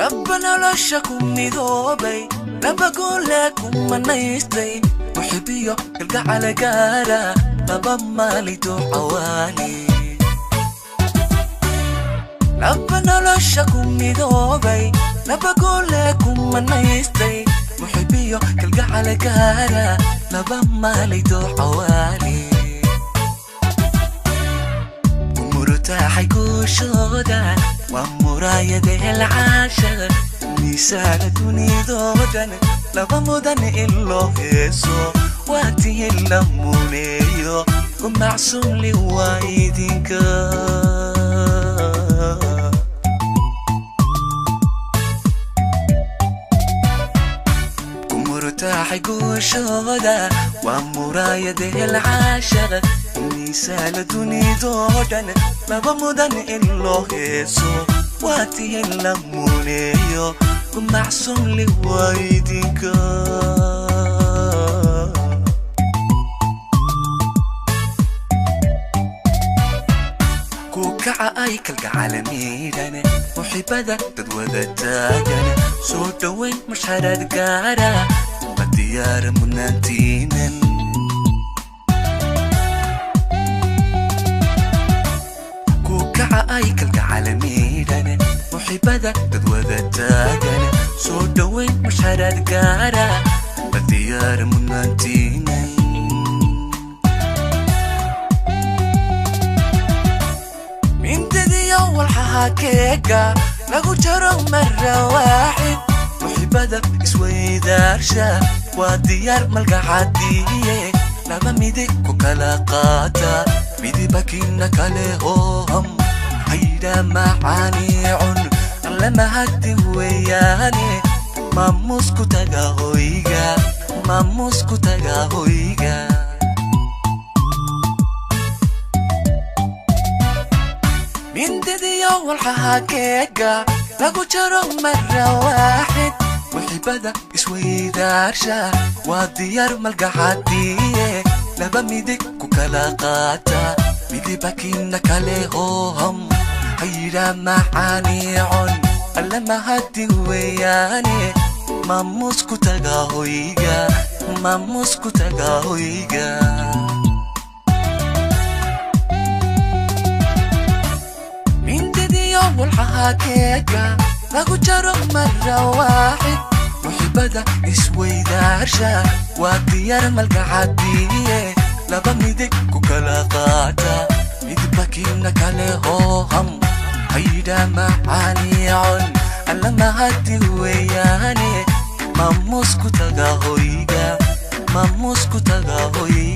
Laba nolosha ku midoobay, laba guule ku manaystay, muxibiyo kalgacala gaara, laba maalido cawaali. Laba nolosha ku midoobay, laba guule ku manaystay, muxibiyo kalgacala gaara, laba maalido cawaali. Murtaaxay guushooda waa muraayadeel caashaq, miisaana dunidoo dhan laba mudan in loo heeso, waa tihin la muneeyo, ku macsuumli waa idinka. Ku murtaaxay guushooda waa muraayadeel caashaq, miisaana dunidoo dhan laba mudan in loo heeso, waa tihin la muneeyo, ku macsuumli waa idinka. Ku kaca ay kalgacalamiidhan, muxibada dad wada taagan, soo dhoweyn musharaad gaara, ma diyaara mudnaantiinan. Ku kaca ay kalgacalamiidhan, muxibada dad wada taagan, soo dhoweyn musharaad gaara, ma diyaara mudnaantiinan. Mindadiyo walxaha keega lagu jaro mara waaxid, muxibada isweydaarsha waa diyaar malgacadiye, laba midig ku kala qaata, midibakina kale hooham haydha macaaniicun alle mahadi weeyaane, maamuus ku taga hoyga, maamuus ku taga hoyga. Mindadiyo walxaha keega lagu jaro mara waaxid, muxibada isweydaarsha waa diyaar malgacadiye, laba midig ku kala qaata, midibakina kale hooham hayidha macaaniicon alle mahadi weeyaane, maamuus ku taga hoyga, maamuus ku taga hoyga. Mindadiyo walxaha keega lagu jaro mara waaxid, muxibada isweydaarsha waa diyaar malgacadiye, laba midig ku kala qaata, midibakina kale hooham haydha macaaniicon alla mahadi weeyaane, maamuus ku taga hoyga, maamuus ku taga hoyga.